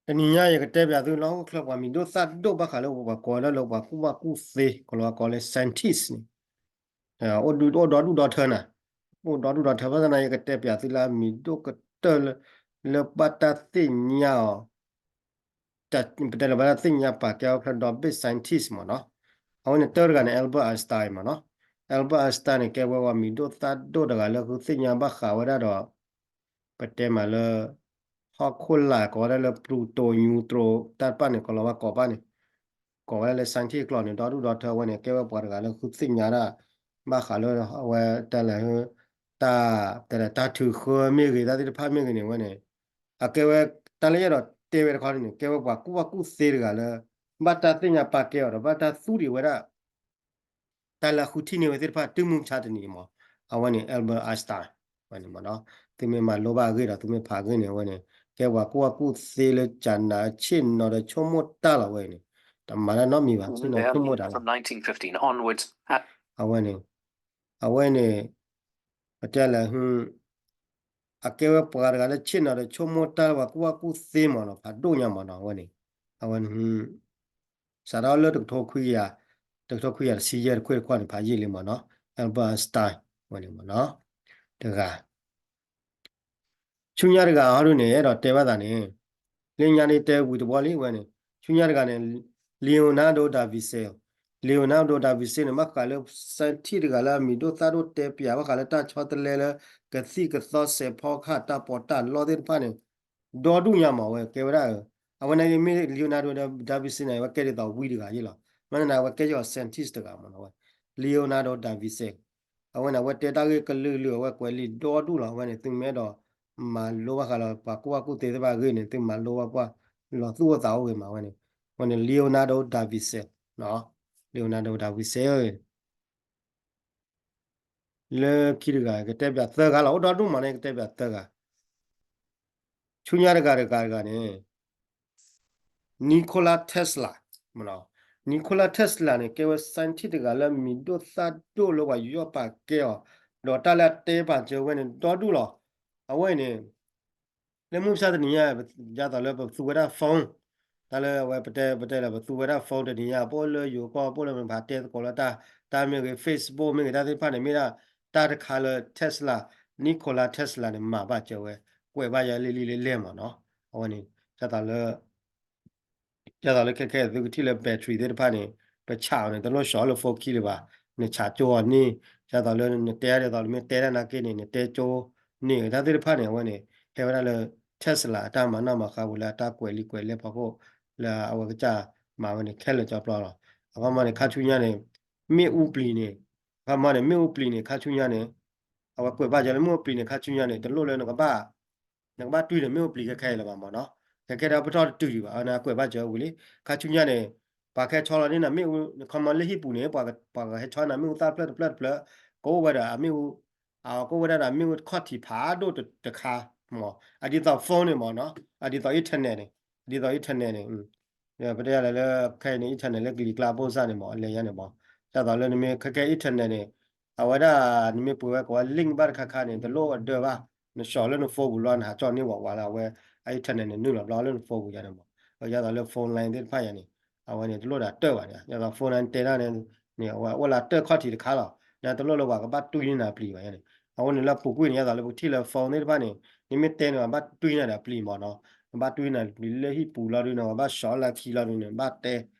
တနံၤညါယကတဲပၠးသုလၢဟီၣ်ခိၣ်ချၢပှၤမံၤဒိၣ်သၣ်ဒိၣ်ဘၣ်ဃးလၢပှၤကိးဝဲဒၣ်လၢပှၤကူၣ်ဘၣ်ကူၣ်သ့ ကီးလီၤဝဲကိးလၢ scientist န့ၣ် အိၣ်ဒီဒူၣ်ဒီထၢနၤ, အိၣ်ဒီဒူၣ်ဒီထၢ ဘၣ်ဆၣ်သနာ်က့ ယကတဲပၠးသုလၢအမံၤဒိၣ်ကတၢၢ်လၢ လၢဘၣ်တၢ်သ့ၣ်ညါအီၤ ပတဲလၢဘၣ်တၢ်သ့ၣ်ညါပာ်ကဲအီၤဖဲဒီဘ့ၣ် scientist မ့ၢ်နီၤ. အဝဲန့ၣ်တၢတဂၤန့ၣ် Albert Einstein မ့ၢ်နီၤ. Albert Einstein န့ၣ် ကဲဝဲပှၤမံၤဒိၣ်သၣ်ဒိၣ်တဂၤလၢဃုသ့ၣ်ညါဘၣ်ဃးဝဲဒၣ်ဒီး ပတဲမးလၢ ဟီၣ်ခိၣ်လာ်ကိးဝဲဒၣ်လၢ Pluto neutron တၢ်တဖၣ်န့ၣ် ကီးလီၤဝဲကိးဘၣ်န့ၣ် ကိးဝဲဒၣ်လၢ scientist ကျိာ်န့ၣ် ဒီဒူၣ်ဒီထၢဝဲန့ၣ် ကဲဝဲပှၤတဂၤလၢဃုသ့ၣ်ညါဒၣ် ဘၣ်ဃးလၢအဝဲတၢ်လဲၤ တၢ် တၢ်လဲၤတၢ်ထုးဃၢမ့ၢ်ဂ့ၤ တၢ်သ့ၣ်တဖၣ်မ့ၢ်ဂ့ၤန့ၣ် အဝဲန့ၣ် အကဲဝဲ တၢ်လၢယအဲၣ်ဒိးတဲဝဲတခီန့ၣ် ကဲဝဲပှၤကူၣ်ဘၣ်ကူၣ်သ့တဂၤလၢ ဘၣ်တၢ်သ့ၣ်ညါပာ်ကဲအီၤဒီး ဘၣ်တၢ်သူဒံးဝဲဒၣ် တၢ်လၢအဃုထံၣ်န့ၢ်ဝဲသ့ၣ်တဖၣ် တုၤမုၢ်မဆါတနံၤအံၤမ့ၢ် အဝဲန့ၣ် Albert Einstein ဝဲန့ၣ်မ့ၢ်နီၤ. သုမ့ၢ်မၤလိဘၣ်အဂ့ၢ်ဒီး သုမ့ၢ်ဖးအဂ့ၢ်န့ၣ် အဝဲန့ၣ် ကဲပှၤကူၣ်ဘၣ်ကူၣ်သ့လၢကၠးနးဆ့ၣ်နီၤဒီးဆိကမိၣ်တၢ်လီၤဝဲန့ၣ် တမၤတၢ်နီတမံၤဘၣ် ဆ့ၣ်နီၤဆိကမိၣ်တၢ်လီၤ. အဝဲန့ၣ် အဝဲန့ၣ် ပတဲလဲၣ် အကဲဝဲပှၤတဂၤလၢဆ့ၣ်နီၤဒီးဆိကမိၣ်တၢ်လၢပှၤကူၣ်ဘၣ်ကူၣ်သ့မ့ၢ်နီၤ ဖးဒိၣ်ညါမ့ၢ်နီၤ အဝဲန့ၣ် အဝဲန့ၣ် စးထီၣ်လၢတကထိခွံကယၤ တကထိခွံကယၤတဆံယဲၢ်တခွ့ၣ်တခီန့ၣ် ဖးယံာ်လံမ့ၢ်နီၤ Albert Einstein ဝဲန့ၣ်မ့ၢ်နီၤ တဂၤ ဆူညါတဂၤဟီဒုန့ၣ် အဲၣ်ဒိးတဲဘၣ်သးန့ၣ် လၢညါဒ်တဲဝံၤတဘျီလံဝဲန့ၣ် ဆူညါတဂၤန့ၣ် Leonardo da Vinci Leonardo da Vinci န့ၣ် ဘၣ်ဃးလၢ scientist တဂၤလၢအမံၤဒိၣ်သၣ်ဒိၣ်တဲပၠး ဘၣ်ဃးလၢတၢ်ဆီတလဲလၢ ကသံၣ်ကသီစဲးဖီကဟၣ် တၢ်ပီးတၢ်လီသ့ၣ်တဖၣ်န့ၣ် ဒီဒူၣ်ညါမ့ၢ်ဝဲကဲဝဲဒၣ် အဝဲန့ၣ်မ့ၢ် Leonardo da Vinci န့ၣ် အဝဲကဲဒ်သိးဝံတဂၤယ့ၣ်လီၤ. မ့ၢ်န့ၣ် အဝဲကဲကီး scientist တဂၤမ့ၢ်နီၤဝဲ Leonardo da Vinci အဝဲန့ၣ် အဝဲတဲတၢ်ဂ့ၢ်ကလုာ်လုာ် အဝဲကွဲးလံာ်ဒီဒူၣ်လီၤ. အဝဲန့ၣ် သုမ့ၢ်အဲၣ်ဒိးမၤလိဘၣ်ဃးလၢပှၤကူၣ်ဘၣ်ကူၣ်သ့သ့ၣ်တဖၣ်အဂ့ၢ်န့ၣ် သုမၤလိဘၣ်ကွၢ် လီၤသူၣ်အိၣ်သးအိၣ်ဂ့ၤမးဝဲန့ၣ် အဝဲန့ၣ် Leonardo da Vinci Leonardo da Vinci လၢခံတဂၤ ကတဲပၠးသၢဂၤလီၤ အိၣ်ဒီဒူၣ်မးန့ၣ် ကတဲပၠးသၢဂၤ ဆူညါတဂၤတဂၤတဂၤန့ၣ် Nikola Tesla Nikola Tesla န့ၣ် ကဲဝဲ scientist တဂၤလၢမံၤဒိၣ်သၣ်ဒိၣ်လၢပှၤယူးယီၣ်ပာ်ကဲအီၤ ဒီးတၢ်လၢအတဲပာ်စၢၤဝဲန့ၣ် ဒီဒူၣ်လီၤ. အဝဲအံၤန့ၣ် လၢမုၢ်မဆါတနံၤညါ ဒ်သိးလၢပသူဝဲဒၣ် phone တၢ်လၢအဝဲပတဲပတဲလၢပသူဝဲဒၣ် phone တနံၤညါ ပအိၣ်လၢယိၤကီၢ် ပအိၣ်လၢမဖးတဲသကိးလၢတၢ် တၢ်မ့ၢ်ဂ့ၤ Facebook မ့ၢ်ဂ့ၤ တၢ်သ့ၣ်တဖၣ်န့ၣ် မ့ၢ်ဒၣ်တၢ်တခါလၢ Tesla Nikola Tesla န့ၣ် မၤဘၣ်စၢၤဝဲ ကွဲးဘၣ်ယၤလံလံလဲၣ်လဲၣ်မ့ၢ်နီၤ. အဝဲန့ၣ် ဒ်သိးလၢ ဒ်သိးလၢခဲခဲသုကထံၣ်လၢ battery သ့ၣ်တဖၣ်န့ၣ် ပဆးအီၤန့ၣ် တလိၣ်ဆှီလၢ phone ခံလၢၤဘၣ်, နဆးကၠိအီၤန့ၣ် ဒ်သိးလၢနတဲဒ်သိးလၢမ့ၢ်တဲဒၣ်နာ်က့န့ၣ် နတဲကၠိန့ၣ် တၢ်သ့ၣ်တဖၣ်န့ၣ် အဝဲန့ၣ် ဟဲဝဲဒၣ်လၢ Tesla အတၢ်မၤနီၣ်မၤဃါပူၤလၢအတၢ်ကွဲးလံာ်ကွဲးလဲၢ်ဖီခိၣ် လၢအဝဲကစၢ်မၤဝဲန့ၣ် ခဲလၢာ်ကၠီပျီလီၤ. အခီမ့ၢ်န့ၣ် ခါဆူညါန့ၣ် မ့ၣ်အူပျံၤန့ၣ် အခီမ့ၢ်န့ၣ် မ့ၣ်အူပျံၤန့ၣ် ခါဆူညါန့ၣ် အဝဲကွဲးဘၣ်စၢၤလၢမ့ၣ်အူပျံၤန့ၣ် ခါဆူညါန့ၣ် တလိၣ်လၢနကဘၣ် နကဘၣ်တွံၢ်န့ၣ် မ့ၣ်အူပျံၤခဲခဲအံၤလၢၤဘၣ်မ့ၢ်နီၤ. ခဲခဲဒၣ်ပထီၣ်တတုၤဒံးဘၣ် အဝဲန့ၣ် အကွဲးဘၣ်စၢၤဝံၤလံ. ခါဆူညါန့ၣ် ပှၤကဟဲဆီလီၤန့ၢ်နၤမ့ၣ်အူ ခီမ့ၢ်လၢဟံၣ်ပူၤန့ၣ် ပှၤကဟဲဆီနၤမ့ၣ်အူသၣ်ဖျၢၣ်တဖျၢၣ်တဖျၢၣ် ကအိၣ်ဝဲဒီးအမ့ၣ်အူ အကအိၣ်ဝဲဒၣ်ဒီးအမ့ၣ်အူခီၣ်ထံးဖးဒိၣ်တခါမ့ၢ် အဒ်သိး phone န့ၣ်မ့ၢ်နီၤ အဒ်သိး internet န့ၣ် ဒ်သိး internet န့ၣ် ပတဲယၤလၢ ခဲအံၤန့ၣ် internet လၢကလံၤကျါအပိၢ်စၢ်န့ၣ်မ့ၢ် အလဲၤယါန့ၣ်မ့ၢ် ဒ်သိးလၢနမ့ၢ်ခဲခဲ internet န့ၣ် အဝဲဒၣ် နမ့ၢ်ပှ့ၤဝဲကိးဝဲ link ဘၣ်တခါခါန့ၣ် တလိၣ်အဒၢဘၣ် နဆှီလၢန phone ပူၤလီၤ နဟးကၠီၣ်န့ၢ်ဝးဝးလၢအဝဲ အ internet န့ၣ် နုာ်လီၤဘျီလၢန phone ပူၤယါန့ၣ်မ့ၢ် ဒ်သိးလၢ phone line သ့ၣ်တဖၣ်ယါန့ၣ် အဝဲန့ၣ် တလိၣ်ဒၣ်တၢၢ်ဘၣ်န့ၣ် ဒ်သိး phone line တဲဒၣ်န့ၣ် အဝဲအိၣ်လၢတၢၢ်ခီၣ်ထံးတခါလီၤ နတလိၣ်လၢပှၤကဘၣ်တွံၢ်န့ၢ်နၤပျံၤဘၣ်ယါန့ၣ် အဝဲန့ၣ်လၢပူၤကွံာ်န့ၣ် ဒ်သိးလၢပကထံၣ်လၢ phone သ့ၣ်တဖၣ်န့ၣ် နမ့ၢ်တဲန့ၣ် ပှၤဘၣ်တွံၢ်န့ၢ်နၤဒီးပျံၤမ့ၢ်နီၤ ပဘၣ်တွံၢ်န့ၢ်နၤလၢဟံၣ်ပူၤလီၤဒုးန့ၣ် ပှၤဘၣ်ဆှီလၢခံလီၤဒုးန့ၣ် ဘၣ်တဲ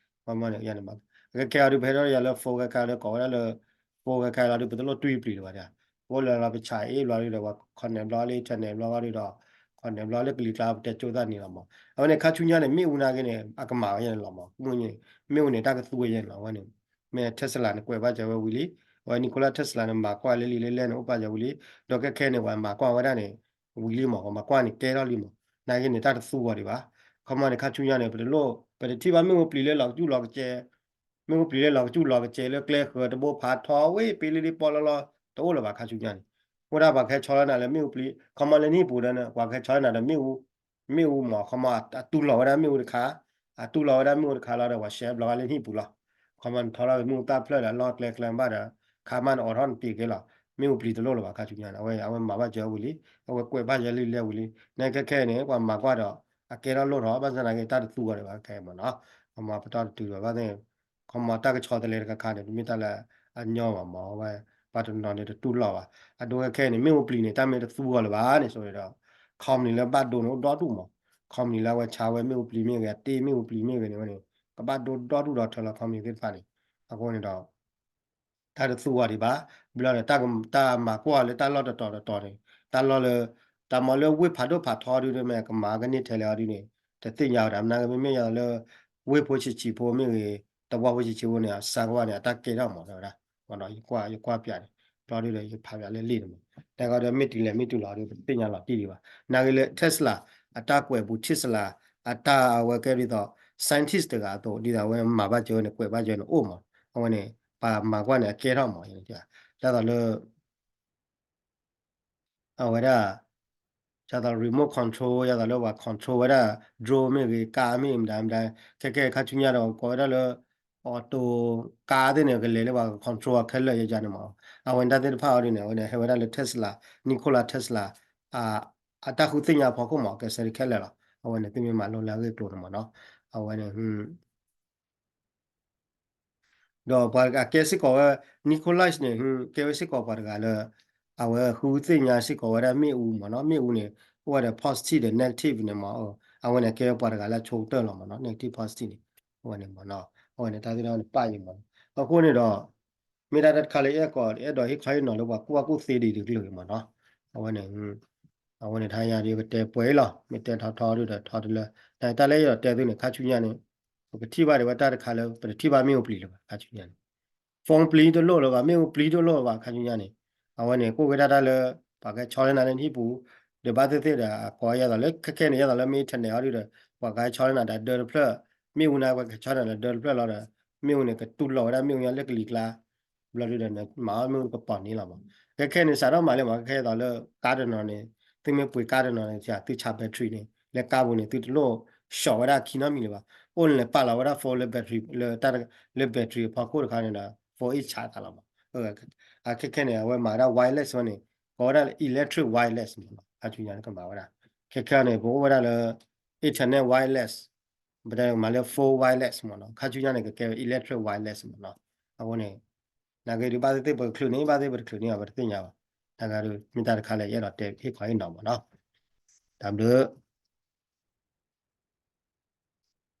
ခီမ့ၢ်န့ၣ် ခဲခဲအံၤဒုး ပဟဲထီၣ်ယၤလၢ phone ခဲခဲအံၤလၢကိးဝဲဒၣ်လၢ phone ခဲခဲအံၤလီၤဒုး ပတလိၣ်တွံၢ်ပျံၤလၢၤဘၣ်ဒၣ် ပအိၣ်လၢလီၤပဆးအ့ၣ်ဘျီဒုးဒီး ပှၤ connect ဘျီလၢ internet ဘျီဒုးဒီး connect ဘျီလၢကလံၤကျါ ပတဲကၠိသၣ်န့ၣ်လီၤမ့ၢ် အဝဲန့ၣ် ခါဆူညါန့ၣ် မ့ၣ်အူနာ်က့န့ၣ် အကမၤဝဲယါန့ၣ်လီၤမ့ၢ် မ့ၣ်အူန့ၣ် တၢ်ကသူဝဲယါန့ၣ်လီၤ အဝဲန့ၣ် မ့ၢ် Tesla န့ၣ် ကွဲးဘၣ်စၢၤဝဲဝံၤလံ အဝဲ Nikola Tesla န့ၣ် မၤကွၢ်လၢလံာ်လၢလဲၣ်န့ၣ် အိၣ်ပာ်စၢၤဝံၤလံ ဒီးခဲခဲန့ၣ် ပှၤမၤကွၢ်ဝဲဒၣ်န့ၣ် ဝံၤလံမ့ၢ် ပှၤမၤကွၢ်န့ၣ် ကဲထီၣ်လံမ့ၢ် နာ်က့န့ၣ် တၢ်တသူဂီၤဒံးဘၣ် ခီမ့ၢ်န့ၣ် ခါဆူညါန့ၣ် ပတလိၣ် ပတထံၣ်ဘၣ်မ့ၣ်အူပျံၤလၢလီၤကစူၣ်လီၤကစဲး မ့ၣ်အူပျံၤလၢလီၤကစူၣ်လီၤကစဲးလၢကျဲဃၢၤတဘိဖးထီဝဲပ့လံလံပီလီၤလီၤ တအိၣ်လၢၤဘၣ်ခါဆူညါန့ၣ် အိၣ်ဒၣ်ပှၤကဟဲဆီလီၤနၤလၢမ့ၣ်အူပျံၤ ခီမ့ၢ်လၢနဟံၣ်ပူၤဒီး ပှၤကဟဲဆီလီၤနၤဒီးမ့ၣ်အူ မ့ၣ်အူမ့ၢ် ခီမ့ၢ်အတူၢ်လိာ်ဝဲဒၣ်မ့ၣ်အူတခါ အတူၢ်လိာ်ဝဲဒၣ်မ့ၣ်အူတခါလီၤဒီး ပှၤရှဲဘျီလၢနဟံၣ်ပူၤလီၤ ခီမ့ၢ်နထီထီၣ်မ့ၣ်အူသၣ်ဖျၢၣ်ဒီးလီၢ်ကျဲကျဲဘၣ်ဒီး ခါမ့ၢ်နအိးထီၣ်နပံာ်က့ၤလီၤ မ့ၣ်အူပျံၤတလိၣ်လၢၤဘၣ်ခါဆူညါန့ၣ် အဝဲအဝဲမၤဘၣ်စၢၤဝံၤလံ အဝဲကွဲးဘၣ်ယဲလံလဲၣ်ဝံၤလံ နခဲခဲန့ၣ် ပှၤမၤကွၢ်ဒီး အကဲထီၣ်လိၣ်ထီၣ် ဘၣ်ဆၣ်သနာ်က့ တၢ်တသူအီၤဒံးဘၣ်ခဲအံၤမ့ၢ်နီၤ, ခီမီပတီၢ်တတုၤဒီး ဘၣ်သ့ၣ် ခီမီတၢ်ကဆီတလဲတခါခါန့ၣ် တမ့ၢ်တၢ်လၢအညီဘၣ်မ့ၢ်ဝဲ, ပှၤတနီၤန့ၣ်တတူၢ်လိာ်ဘၣ်, အဒိခဲခဲအံၤန့ၣ် မ့ၣ်အူပျံၤန့ၣ် တၢ်မ့ၢ်တသူအီၤလၢၤဘၣ်န့ၣ် ဆိဒီး company လၢဘၣ်ဒိန့ၣ်အိၣ်ဒီဒူၣ်မး, company လၢအဝဲဆါဝဲမ့ၣ်အူပျံၤမ့ၢ်ဂ့ၤ အတ့မ့ၣ်အူပျံၤမ့ၢ်ဂ့ၤန့ၣ်ဝဲန့ၣ် ကဘၣ်ဒိဒီဒူၣ်ဒီးထၢလီၤ company သ့ၣ်တဖၣ်န့ၣ်, အဃိန့ၣ်ဒီး တၢ်တသူအီၤဒံးဘၣ်, ဘျီဒီး တၢ်မၤကွၢ်အီၤလၢတၢ်လီၢ်တတီၤတတီၤန့ၣ် တၢ်လီၢ်လၢ တၢ်မၤလၢဝ့ၢ်ဖးဒိၣ်ဖးထီဒုန့ၣ်မ့ၢ် ကမၤကန့ၢ်ထဲလဲၣ်အီၤဒုန့ၣ် တသ့ၣ်ညါဝဲဒၣ်, မနုၤကမ့မ့ၢ်ယၤလၢ ဝ့ၢ်ဖိဆံးဆံးဖိမ့ၢ်ဂ့ၤ တဝၢဖိဆံးဆံးဖိန့ၣ် အစါကဝၢ်န့ၣ် အတၢ်ကဲထီၣ်မး တဲဝဲဒၣ်, ယကွၢ်ပၠးန့ၣ် ဘျီဒုဒီး ယဖးပၠးလၢလံာ်န့ၣ်မး, တၢ်ဂီၤဒီးမ့ၢ်တုၤလဲၣ်မ့ၢ်တုၤလီၤဒု ပတသ့ၣ်ညါလီၤတံၢ်ဒံးဘၣ်, နာ်ဂ့ၤလၢ Tesla အတၢ်ကွဲးပူၤ Tesla အတၢ်အဝဲကဲဒ်သိး scientist တဂၤအသိး ဒ်သိးအဝဲမၤဘၣ်စၢၤဝဲန့ၣ် ကွဲးဘၣ်စၢၤန့ၣ်အိၣ်မး, အဝဲန့ၣ် ပှၤမၤကွၢ်န့ၣ် အကဲထီၣ်မး, ဒ်သိးလၢ အဝဲဒၣ် ဒ်သိး remote control ဒ်သိးလၢပှၤ control ဝဲဒၣ် drone မ့ၢ်ဂ့ၤ ကါမ့ၢ်မတၤမတၤ ခဲခဲခါဆူညါဒီး ကိးဝဲဒၣ်လၢ auto ကါသ့ၣ်န့ၣ် ကလဲၤလၢပှၤ control အခဲလၢာ်ယၤန့ၣ်မး, အဝဲန့ၣ်တၢ်သ့ၣ်တဖၣ်အီၤဒ်န့ၣ် အဝဲန့ၣ် ဟဲဝဲဒၣ်လၢ Tesla, Nikola Tesla အတၢ်ဃုသ့ၣ်ညါအဖီခိၣ်မး ကဲစဲးခဲလၢာ်လီၤ, အဝဲန့ၣ် သုမ့ၢ်မၤလိလၢအဂ့ၢ်အကျိၤန့ၣ်မးနီၤ, အဝဲန့ၣ် ဒီးပှၤအကဲစ့ၢ်ကီးဝဲ Nikola န့ၣ် ကဲဝဲစ့ၢ်ကီးပှၤတဂၤလၢ အဝဲဃုသ့ၣ်ညါစ့ၢ်ကီးဝဲဒၣ်မ့ၣ်အူမးနီၤ, မ့ၣ်အူန့ၣ် အိၣ်ဝဲဒီး positive ဒီး negative န့ၣ်မး, အဝဲန့ၣ်ကဲပှၤတဂၤလၢအဆိကတၢၢ်လီၤမးနီၤ, negative positive န့ၣ် အဝဲန့ၣ်မးနီၤ, အဝဲန့ၣ်တၢ်သ့ၣ်တဖၣ်န့ၣ်ပာ်ယံၤမးနီၤ, အဃိန့ၣ်ဒီး မ့ၢ်ဒၣ်တၢ်တခါလၢအဲၣ်ကီး အဲၣ်ဒိးဟ့ၣ်ခီဟ့ၣ်နီၤလၢပှၤကူၣ်ဘၣ်ကူၣ်သ့ဒ်တကလုာ်မးနီၤ, အဝဲန့ၣ် အဝဲန့ၣ် တဟါညါဒီး ကတဲပှဲၤအံၤလီၤ, မ့ၢ်တဲထီထီဒုဒီးထီတလၢ, တၢ်လၢယအဲၣ်ဒိးတဲသုန့ၣ် ခါဆူညါန့ၣ် ပကထံၣ်ဘၣ်ဒံးဝဲတၢ်တခါလၢ ပတထံၣ်ဘၣ်မ့ၣ်အူပျံၤလၢၤဘၣ် ခါဆူညါန့ၣ်, phone ပျံၤတလိၣ်လၢၤဘၣ်, မ့ၣ်အူပျံၤတလိၣ်လၢၤဘၣ် ခါဆူညါန့ၣ်, အဝဲန့ၣ် ကအိၣ်က့ၤဒၣ်တၢ်လၢ ပှၤကဲဆီလၢနၤလၢနဟံၣ်ပူၤ, ဒီးဘၣ်သ့ၣ်သ့ၣ်ဒီး အကိးယဲသိးလၢခဲခဲန့ၣ် ယဲသိးလၢမ့ၢ် internet အီၤဒုဒီး ပှၤကဲဆီလၢနၤဒီးဒၢတဖျၢၣ်, မ့ၣ်အူန့ၣ် ပှၤကဲဆီလၢနၤဒီးဒၢတဖျၢၣ်လီၤဒီး မ့ၣ်အူန့ၣ် ကတူၢ်လိာ်ဝဲဒၣ်မ့ၣ်အူညါလၢကလံၤကျါ ဘျီဒုဒီး နမၤအီၣ်မ့ၣ်အူကပီၤန့ၣ်လီၤမး, ခဲခဲန့ၣ် စးထီၣ်မၤလၢမး ခဲခဲသိးလၢ ကါတနီၤန့ၣ် သုမ့ၢ်ပှ့ၤကါတနီၤန့ၣ် သုဆါ battery န့ၣ် လၢကါပူၤန့ၣ် သုတလိၣ် short ဝဲဒၣ်ခံနီတမံၤလၢၤဘၣ်, အိၣ်န့ၣ်လဲၤပာ်လီၤဝဲဒၣ် phone လၢ battery လၢ လၢ battery အဖီခိၣ်တခါန့ၣ်ဒီး phone အ့ၣ်ဆါသးလီၤမး, အခဲခဲန့ၣ် အဝဲမၤဝဲဒၣ် wireless ဝဲန့ၣ် ကိးဝဲဒၣ်လၢ electric wireless မးနီၤ, ခါဆူညါန့ၣ် ကမၤဝဲဒၣ်, ခဲခဲန့ၣ် ပအိၣ်ဝဲဒၣ်လၢ internet wireless ပတဲမၤလၢ phone wireless မးနီၤ, ခါဆူညါန့ၣ် ကကဲဝဲ electric wireless မးနီၤ, အဃိန့ၣ် နာ်ဂ့ၤဒုး ဘၣ်သ့ၣ်သ့ၣ်ပကချုးန့ၢ် ဘၣ်သ့ၣ်ပတချုးန့ၢ်ဘၣ် ပတသ့ၣ်ညါဘၣ်, တၢ်ဂၤဒုး မ့ၢ်တၢ်တခါလၢယအဲၣ်ဒိးတဲဟ့ၣ်ခီဟ့ၣ်နီၤမးနီၤ, တၢ်ဘျုး